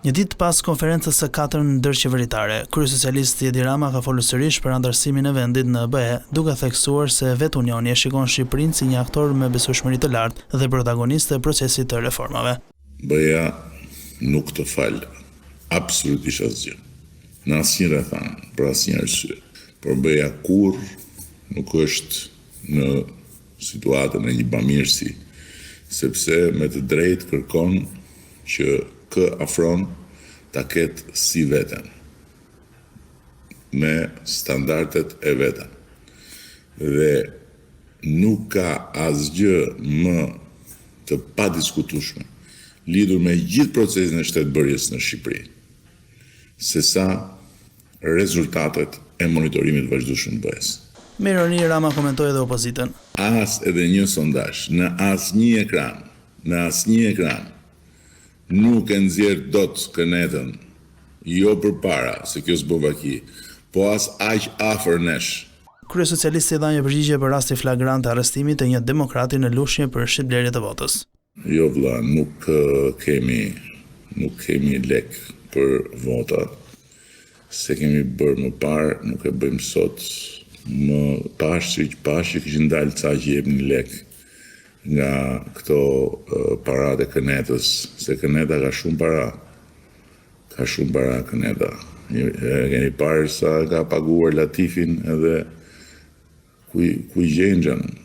Një ditë pas konferencës së katërt ndërqeveritare, kryesocialisti Edi Rama ka folur sërish për anëtarësimin e vendit në BE, duke theksuar se vetë Unioni e shikon Shqipërinë si një aktor me besueshmëri të lartë dhe protagonist të procesit të reformave. BE-ja nuk të fal absolutisht asgjë, në asnjë rrethanë, për asnjë arsye. Por BE-ja kurrë nuk është në situatën e një bamirësi, sepse me të drejtë kërkon që kë afron ta ketë si veten, me standardet e veta. Dhe nuk ka asgjë më të padiskutueshme lidhur me gjithë procesin e shtetbërjes në Shqipëri, sesa rezultatet e monitorimit të vazhdueshëm të BE-së. Me ironi, Rama komentoi edhe opozitën. As edhe një sondazh, në asnjë ekran, në asnjë ekran, nuk e nxjerr dot kënetën, jo përpara, se kjo s'bën vaki, po as aq afër nesh. Kryesocialisti dha një përgjigje për rastin flagrant të arrestimit të një demokrati në Lushnjë për shitblerje të votës. Jo vlla, nuk kemi, nuk kemi lek për vota, s'e kemi bërë më parë, nuk e bëjmë sot, më pashë që pashë që kishin dalë ca që jepnin lek nga këto paratë e kënetës, se këneta ka shumë para, ka shumë para këneta. E keni parë sa ka paguar Latifin edhe ku ku i gjejnë xhanëm.